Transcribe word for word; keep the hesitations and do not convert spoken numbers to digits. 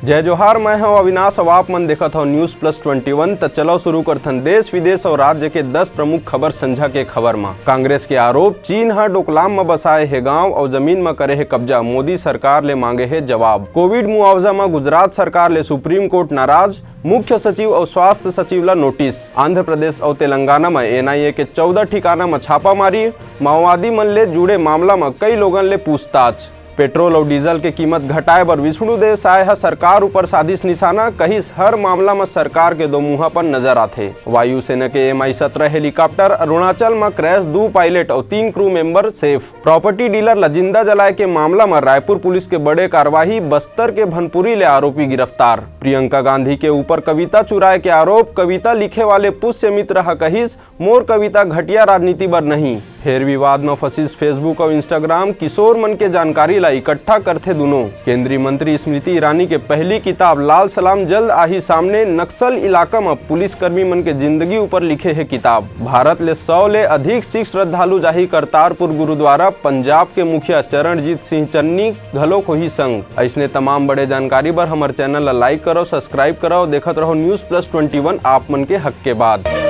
जय जोहार, मैं हूं अविनाश, अउ आप मन देखत हव News Plus Twenty One। त चलो शुरू करथन देश विदेश अउ राज्य के दस प्रमुख खबर संझा के खबर म। कांग्रेस के आरोप, चीन ह डोकलाम म बसाए हे गांव अउ जमीन म करे हे कब्जा, मोदी सरकार ले मांगे हे जवाब। कोविड मुआवजा म गुजरात सरकार ले सुप्रीम कोर्ट नाराज, मुख्य सचिव अउ स्वास्थ्य सचिव ला नोटिस। आंध्र प्रदेश अउ तेलंगाना म एनआईए के चौदह ठिकाना म छापामारी, माओवादी मन ले जुड़े मामला म कई लोगन ले पूछताछ। पेट्रोल अउ डीजल के कीमत घटाए बर विष्णु देव साय ह सरकार ऊपर साधिस निशाना, कहिस हर मामला म सरकार के दो मुहापन नजर आथे। वायुसेना के एमआई सत्रह हेलीकॉप्टर, अरुणाचल म क्रैश, दू पायलट अउ तीन crew member safe. Property dealer ला जिंदा जलाए के मामला म रायपुर पुलिस के बड़े कार्रवाई, बस्तर के भनपुरी ले आरोपी गिरफ्तार। प्रियंका गांधी के ऊपर कविता चुराए के आरोप, कविता लिखे वाले पुष्य मित्र ह कहिस, मोर कविता घटिया राजनीति बर नहीं। फेर विवाद म फंसिस Facebook अउ Instagram, किशोर मन के जानकारी ला इकट्ठा करथे दुनों। केंद्रीय मंत्री स्मृति ईरानी के पहली किताब लाल सलाम जल्द आही सामने, नक्सल इलाका म पुलिसकर्मी मन के जिंदगी ऊपर लिखे हे किताब। भारत ले सौ ले अधिक सिख श्रद्धालु जाही करतारपुर गुरुद्वारा, पंजाब के मुखिया चरणजीत सिंह चन्नी घलोक होही संग। अइसने तमाम बड़े जानकारी बर हमर चैनल ला like करव, subscribe करव, देखत रहव News Plus Twenty One, आप मन के हक के बात।